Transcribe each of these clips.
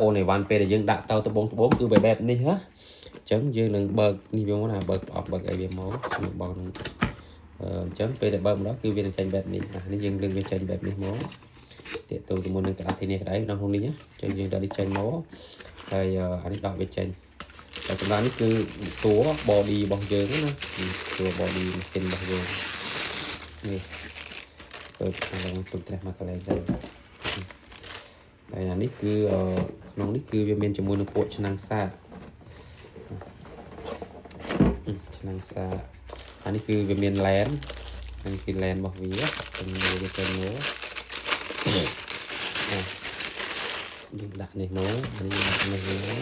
អូនអីវ៉ាន់ពេលដែលយើងដាក់ទៅត្បូងត្បូងគឺវាបែបនេះហ៎។អញ្ចឹងយើងនឹងបើកនេះវាមកណាបើកប្រអប់បើកអីវាមកនឹងបងនឹងអញ្ចឹងពេលដែលបើកម្ដងគឺវានឹងចេញបែបនេះអានេះយើងលើកវាចេញបែបនេះមកទាក់ទងជាមួយនឹងក្រដាសធានាក្តីក្នុងក្នុងនេះអញ្ចឹងយើងដាក់នេះចេញមកហើយអានេះដកវាចេញតែសម្រាប់នេះគឺតួ body របស់យើងណាតួ body ម៉ាស៊ីនរបស់យើងនេះទៅឥឡូវទុកត្រេះមកកន្លែងទៅហើយអានេះគឺក្នុងនេះគឺវាមានជាមួយនឹងពួកឆ្នាំងសាកឆ្នាំងសាកអានេះគឺវាមាន lens អានេះគឺ lens របស់វាទៅមើលវាទៅមើលអាយើងដាក់នេះមកអានេះយើងដាក់នេះមក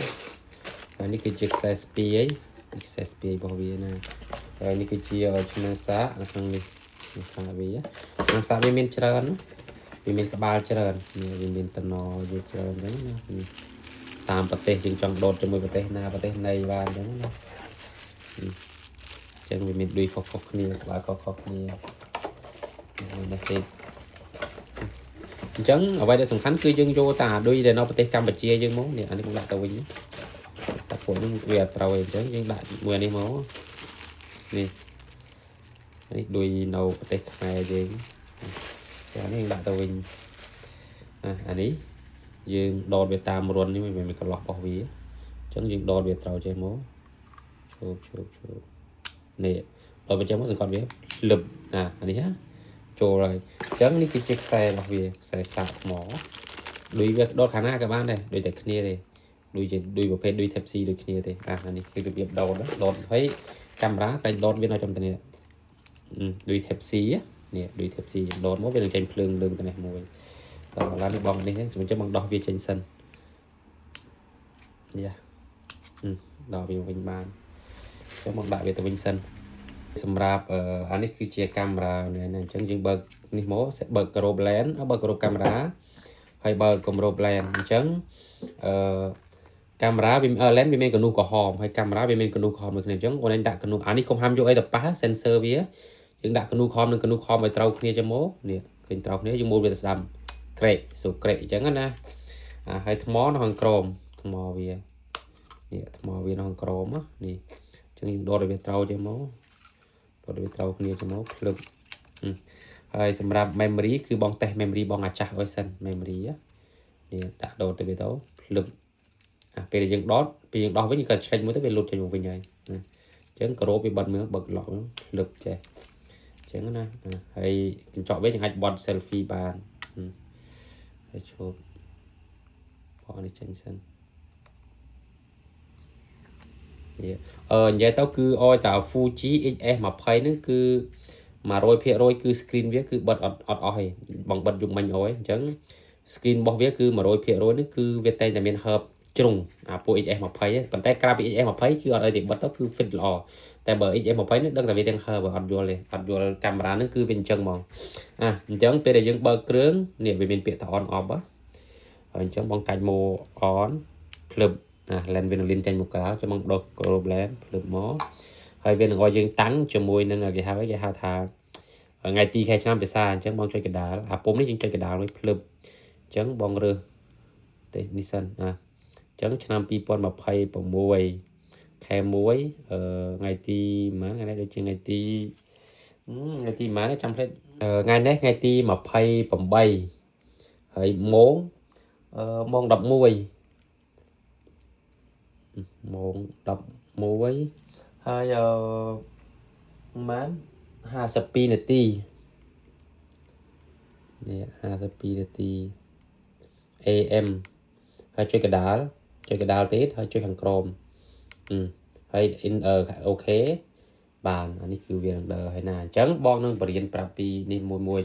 ហើយនេះគឺជាខ្សែស្ពាយខ្សែស្ពាយរបស់វាណា។ហើយនេះគឺជាឆ្នាំងសាកនៅក្នុងនេះឆ្នាំងសាកវាឆ្នាំងសាកវាមានច្រើនវាមានក្បាលច្រើននេះវាមានតំណវាច្រើនអញ្ចឹងណានេះតាមប្រទេសយើងចង់ដោតជាមួយប្រទេសណាប្រទេសណីបានអញ្ចឹងណាអញ្ចឹងវាមានដូចខុសៗគ្នាក្បាលខុសៗគ្នានេះទេអញ្ចឹងអ្វីដែលសំខាន់គឺយើងយកតាដូចដែលនៅប្រទេសកម្ពុជាយើងមកនេះអានេះខ្ញុំដាក់ទៅវិញតែពួកនេះវាអត់ត្រូវទេអញ្ចឹងយើងដាក់មួយនេះមកនេះនេះដូចនៅប្រទេសខ្មែរយើងចានេះយើងដាក់ទៅវិញអានេះយើងដតវាតាមរន្ធនេះវាមានកន្លោះរបស់វាអញ្ចឹងយើងដតវាត្រូវចេះមកឈប់ឈប់ឈប់នេះដល់វាចេះមកសង្កត់វាលឹបអានេះណាចូលហើយអញ្ចឹងនេះគឺជាខ្សែរបស់វាខ្សែសាកថ្មដូចវាដតខាងណាក៏បានដែរដូចតែគ្នាទេដូចជាដូចប្រភេទដូច Type C ដូចគ្នាទេអានេះគឺរបៀបដោតដោតហើយកាមេរ៉ាកែដោតវានៅចំទៅនេះដូច Type C នេះដូច Type C ដោតមកវានឹងចេញភ្លើងលើងទៅនេះមួយតោះឥឡូវនេះបងនេះខ្ញុំចឹងបងដោះវាចេញសិនយ៉ាដោះវាវិញបានចឹងបងដាក់វាទៅវិញសិនសម្រាប់អានេះគឺជាកាមេរ៉ានេះណាអញ្ចឹងយើងបើកនេះមកបើកក្រប lens បើកក្របកាមេរ៉ាហើយបើកគម្រប lens អញ្ចឹងអឺកាមេរ៉ាវា lens វាមានកនុះក្រហមហើយកាមេរ៉ាវាមានកនុះក្រហមដូចគ្នាអញ្ចឹងអូនឯងដាក់កនុះអានេះកុំហាមយកអីទៅប៉ះ sensor វាយើងដាក់កនុះក្រហមនិងកនុះក្រហមឲ្យត្រូវគ្នាចឹងមកនេះឃើញត្រូវគ្នាយើងមូលវាទៅស្ដាំក្រេសូក្រេអញ្ចឹងណាអាហើយថ្មនៅខាងក្រោមថ្មវានេះថ្មវានៅខាងក្រោមនេះអញ្ចឹងយើងដកឲ្យវាត្រូវចឹងមកដកឲ្យវាត្រូវគ្នាចឹងមកភ្លឹបហើយសម្រាប់ memory គឺបងតេស្ត memory បងអាចាស់ឲ្យសិន memory នេះដាក់ដោតទៅវាទៅភ្លឹបអាពេលដែលយើងដតពេលយើងដោះវិញក៏ឆ្លេចមួយទៅវាលុតចេញមកវិញហើយណាអញ្ចឹងក្របវាបិទមើលបើកឡក់ភ្លឹបចេះអញ្ចឹងណាហើយកញ្ចក់វាយើងអាចបត់ selfie បានហើយឈប់បកនេះចេញសិននេះអឺនិយាយទៅគឺអោយតា Fuji XS20 ហ្នឹងគឺ100%គឺ screen វាគឺបិទអត់អត់អស់ទេបងបិទយំមិញអោយអញ្ចឹង screen របស់វាគឺ100%នេះគឺវាតែងតែមាន herb ជ្រុងអាពួក XS20 ប៉ុន្តែក្រៅពី XS20 គឺអត់អីទេបិទទៅគឺ fit ល្អតែបើ XS20 នេះដឹងតែវាទាំង herb អត់យល់ទេអត់យល់កាមេរ៉ាហ្នឹងគឺវាអញ្ចឹងហ្មងអាអញ្ចឹងពេលដែលយើងបើកគ្រឿងនេះវាមានពាក្យថា on off ហើយអញ្ចឹងបងកាច់មក on ភ្លឹបអា lens វានឹងលៀនចេញមកក្រៅចាំបងដោះក្រប lens ភ្លឹបមកហើយវានឹងឲ្យយើងតាំងជាមួយនឹងគេហៅថាថ្ងៃទីខែឆ្នាំភាសាអញ្ចឹងបងចុចកដាលអាពុំនេះយើងចុចកដាលមួយភ្លឹបអញ្ចឹងបងរើសទេនេះសិនអាអញ្ចឹងឆ្នាំ2026ខែ1ថ្ងៃទីប៉ុន្មានថ្ងៃនេះដូចជាថ្ងៃទីប៉ុន្មានចាំភ្លេចថ្ងៃនេះថ្ងៃទី28ហើយម៉ោងម៉ោង11ម៉ោង11ហើយអឺប្រហែល52នាទីនេះ52នាទី AM ហើយចុចកដាលចុចកដាលទៀតហើយចុចខាងក្រោមហើយ in OK បានអានេះគឺវានឹងដើរហើយណាអញ្ចឹងបងនឹងបរៀនប្រាប់ពីនេះមួយមួយ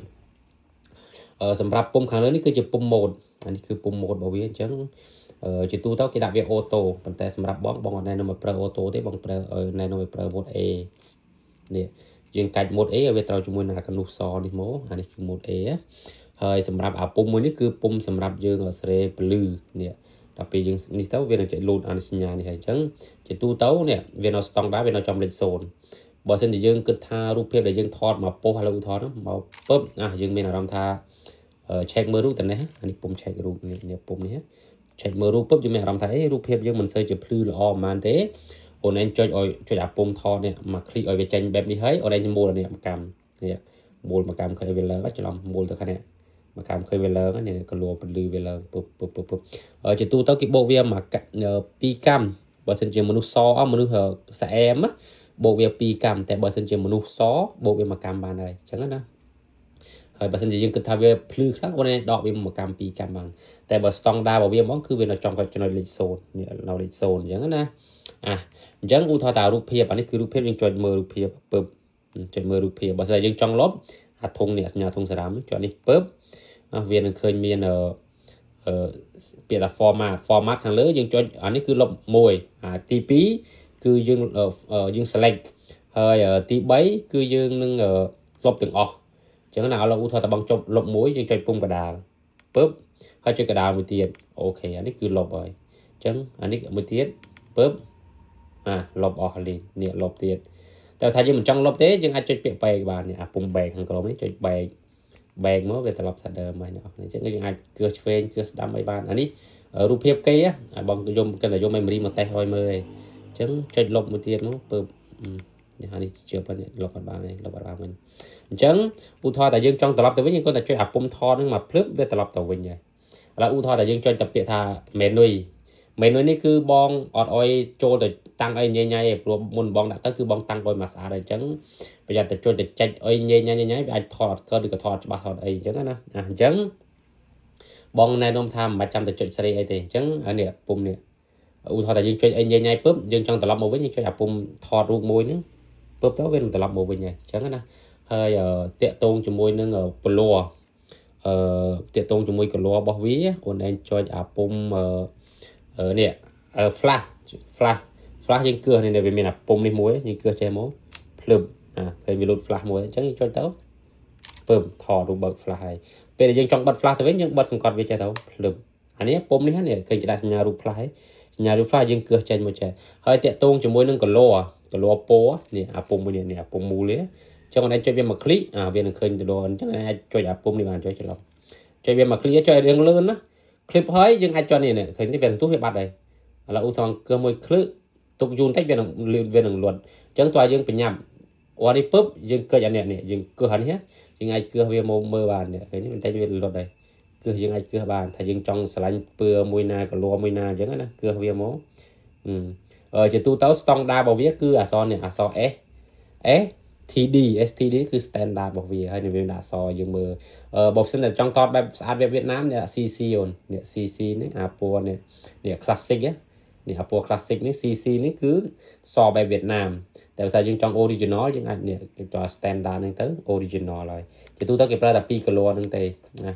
អឺសម្រាប់ពុំខាងលើនេះគឺជាពុំ mode អានេះគឺពុំ mode របស់វាអញ្ចឹងជាទូទៅគេដាក់វា auto ប៉ុន្តែសម្រាប់បងបងអត់ណែនាំឲ្យប្រើ auto ទេបងប្រើណែនាំឲ្យប្រើ mode A នេះយើងកាច់ mode A ឲ្យវាត្រូវជាមួយនឹងអាកនុះសនេះមកអានេះគឺ mode A ហើយសម្រាប់អាពុំមួយនេះគឺពុំសម្រាប់យើងសេរីពលឺនេះដល់ពេលយើងនេះទៅវានឹងចុចលូតអានេះសញ្ញានេះហើយអញ្ចឹងជាទូទៅនេះវានៅស្តង់ដាវានៅចំលេខ0បើសិនជាយើងគិតថារូបភាពដែលយើងថតមកប៉ុសឥឡូវឧទាហរណ៍មកពឹបអាយើងមានអារម្មណ៍ថា check មើលរូបតនេះអានេះពុំ check រូបនេះនេះពុំនេះ ឆែកមើលរូបពឹបយើងមានអារម្មណ៍ថាអេរូបភាពយើងមិនសូវជាភ្លឺល្អប៉ុន្មានទេអូនឯងចុចឲ្យចុចអាពុំថតនេះមក click ឲ្យវាចេញបែបនេះហើយអូនឯងមូលអានេះមកកម្មនេះមូលមកកម្មឃើញវាឡើងច្រឡំមូលទៅខាងនេះមកកម្មឃើញវាឡើងនេះកលួពលឺវាឡើងពឹបពឹបពឹបពឹបជាទូទៅគេបូកវាមកពីរកម្មបើសិនជាមនុស្សសអមនុស្សស្អែមបូកវា2កម្មតែបើសិនជាមនុស្សសបូកវាមួយកម្មបានហើយអញ្ចឹងណាហើយបើសិនជាយើងគិតថាវាភ្លឺខ្លាំងអូនឯងដកវាមួយកម្មពីរកម្មបានតែបើស្តង់ដារបស់វាហ្មងគឺវានៅចំចំណុចលេខ0នេះនៅលេខ0អញ្ចឹងណាអាអញ្ចឹងឧទាហរណ៍ថារូបភាពអានេះគឺរូបភាពយើងចុចមើលរូបភាពពឹបចុចមើលរូបភាពបើសិនជាយើងចង់លុបអាធុងនេះសញ្ញាធុងសារ៉ាមចុចនេះពឹបវានឹងឃើញមានអឺពាក្យថា format format ខាងលើយើងចុចអានេះគឺលុប1អាទី2គឺយើងយើង select ហើយទី3គឺយើងនឹងលុបទាំងអស់អញ្ចឹងណាឥឡូវឧទាហរណ៍ថាបងចុចលុបមួយយើងចុចពុំកដាលពឹបហើយចុចកដាលមួយទៀត OK អានេះគឺលុបហើយអញ្ចឹងអានេះមួយទៀតពឹបអាលុបអស់លីនេះលុបទៀតតែថាយើងមិនចង់លុបទេយើងអាចចុចពាក្យ back បាននេះអាពុំ back ខាងក្រោមនេះចុច back back មកវាត្រឡប់សាដើមហើយអ្នកនរអញ្ចឹងយើងអាចគឿឆ្វេងគឿស្ដាំអីបានអានេះរូបភាពគេឲ្យបងយំកិនតែយក memory មកតេស្តឲ្យមើលឯងអញ្ចឹងចុចលុបមួយទៀតមកពើនេះអានេះជាប៉ុណ្នេះលុបអត់បានទេលុបអត់បានវិញអញ្ចឹងឧទាហរណ៍តែយើងចង់ត្រឡប់ទៅវិញយើងគ្រាន់តែចុចអាពុំថតហ្នឹងមកភ្លឹបវាត្រឡប់ទៅវិញហើយឥឡូវឧទាហរណ៍តែយើងចុចតែពាក្យថា menu menu នេះគឺបងអត់អោយចូលទៅតាំងអីញ៉ៃញ៉ៃឯងព្រោះមុនបងដាក់ទៅគឺបងតាំងឲ្យមកស្អាតហើយអញ្ចឹងប្រយ័ត្នតែចុចតែចែកអីញ៉ៃញ៉ៃញ៉ៃវាអាចថតអត់កើតឬក៏ថតច្បាស់ថតអីអញ្ចឹងណាអញ្ចឹងបងណែនាំថាមិនបាច់ចាំតែចុចស្រីអីទេអញ្ចឹងនេះពុំនេះឧទាហរណ៍ថាយើងចុចអីញ៉ៃញ៉ៃពឹបយើងចង់ត្រឡប់មកវិញយើងចុចអាពុំថតរូបមួយហ្នឹងពឹបទៅវានឹងត្រឡប់មកវិញហើយអញ្ចឹងណាហើយតាក់ទងជាមួយនឹងពលអឺតាក់ទងជាមួយកលរបស់វាអូនឯងចុចអាពុំអឺនេះ flash flash flash យើងគឿសនេះវាមានអាពុំនេះមួយយើងគឿសចេះមកភ្លឹបអាឃើញវាលោត flash មួយអញ្ចឹងយើងចុចទៅពឹមថតរូបបើក flash ហើយពេលដែលយើងចង់បិទ flash ទៅវិញយើងបិទសង្កត់វាចេះទៅភ្លឹបអានេះពុំនេះនេះឃើញគេដាក់សញ្ញារូប flash ហើយសញ្ញារូប flash យើងគឿសចេញមកចេះហើយតាក់ទងជាមួយនឹងកលកលពណ៌នេះអាពុំមួយនេះនេះអាពុំមូលនេះអញ្ចឹងអនចុចវាមក click អាវានឹងឃើញទៅដល់អញ្ចឹងអាចចុចអាពុំនេះបានចុចច្រឡំចុចវាមក click ចុចរឿងលឿនណា click ហើយយើងអាចចុចនេះឃើញនេះវាសន្ទុះវាបាត់ហើយឥឡូវឧទាហរណ៍គឺមួយឃ្លឺទុកយូរបន្តិចវានឹងវានឹងលត់អញ្ចឹងតើយើងបញ្ញាប់អូនេះពឹបយើងកិច្ចអានេះនេះយើងគោះអានេះយើងអាចគោះវាមកមើលបាននេះឃើញនេះបន្តិចវាលត់ហើយគោះយើងអាចគោះបានថាយើងចង់ស្រឡាញ់ពើមួយណាកលមួយណាអញ្ចឹងណាគោះវាមកអឺជាទូទៅស្តង់ដារបស់វាគឺអក្សរនេះអក្សរ S S TD STD គឺ standard របស់វាហើយវាមានអក្សរយើងមើលអឺបើសិនតែចង់តតបែបស្អាតបែបវៀតណាមនេះ CC អូននេះ CC នេះអាពណ៌នេះនេះ classic នេះអាពណ៌ classic នេះ CC នេះគឺសបែបវៀតណាមតែបើសិនយើងចង់ original យើងអាចនេះគេចង់ standard ហ្នឹងទៅ original ហើយជាទូទៅគេប្រើតែ2 color ហ្នឹងទេណា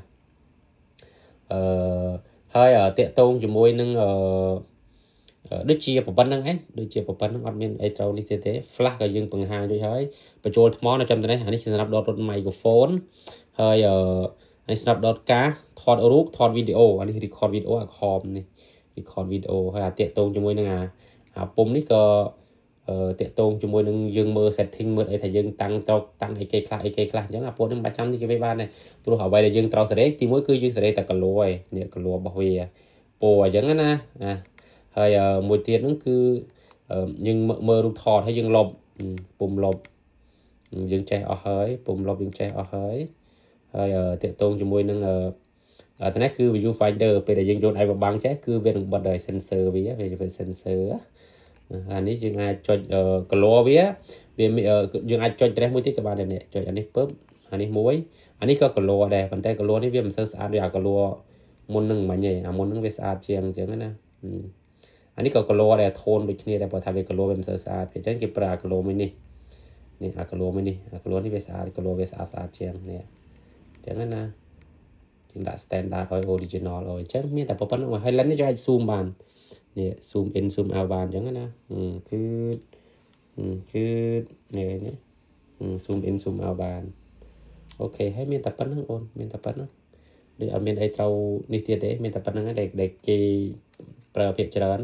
អឺហើយតាក់ទងជាមួយនឹងអឺដូចជាប៉ុណ្្នឹងឯងដូចជាប៉ុណ្្នឹងអត់មានអីត្រូវនេះទេទេ flash ក៏យើងបង្ហាញរួចហើយបញ្ចូលថ្មនៅចាំតែនេះអានេះសម្រាប់ដតរត់ microphone ហើយអឺនេះសម្រាប់ដតការថតរូបថតវីដេអូអានេះ record វីដេអូអាក្រហមនេះ record វីដេអូហើយអាតាក់ទងជាមួយនឹងអាអាពុំនេះក៏អឺតាក់ទងជាមួយនឹងយើងមើល setting មើលអីថាយើងតាំងត្រូវតាំងអីគេខ្លះអីគេខ្លះអញ្ចឹងអាពួកនេះមិនបាច់ចាំនេះគេវាបានដែរព្រោះអ្វីដែលយើងត្រូវសេរីទីមួយគឺយើងសេរីតែគីឡូឯងនេះគីឡូរបស់វាពណ៌អញ្ចឹងណាអាហើយមួយទៀតហ្នឹងគឺយើងមើលរូបថតហើយយើងលុបពុំលុបយើងចេះអស់ហើយពុំលុបយើងចេះអស់ហើយហើយតាក់ទងជាមួយនឹងអានេះគឺ view finder ពេលដែលយើងយកដៃបបាំងចេះគឺវានឹងបិទដោយ sensor វាវា sensor អានេះយើងអាចចុច color វាវាយើងអាចចុច dress មួយទៀតក៏បានដែរនេះចុចអានេះពឹបអានេះមួយអានេះក៏ color ដែរប៉ុន្តែ color នេះវាមិនសូវស្អាតដូចអា color មុននឹងមិញទេអាមុននឹងវាស្អាតជាងអញ្ចឹងណាអានេះក៏ color ដែរ tone ដូចគ្នាដែរព្រោះថាវា color វាមិនសូវស្អាតអញ្ចឹងគេប្រើអា color មួយនេះនេះអា color មួយនេះអា color នេះវាស្អាត color វាស្អាតស្អាតជាងនេះអញ្ចឹងណាយើងដាក់ standard ឲ្យ original ឲ្យអញ្ចឹងមានតែប៉ុណ្្នឹងហើយ lens នេះយើងអាច zoom បាននេះ zoom in zoom out បានអញ្ចឹងណាគឺគឺនេះនេះ zoom in zoom out បាន OK ហើយមានតែប៉ុណ្្នឹងអូនមានតែប៉ុណ្្នឹងដូចអត់មានអីត្រូវនេះទៀតទេមានតែប៉ុណ្្នឹងឯងដែលគេប្រើភាគច្រើន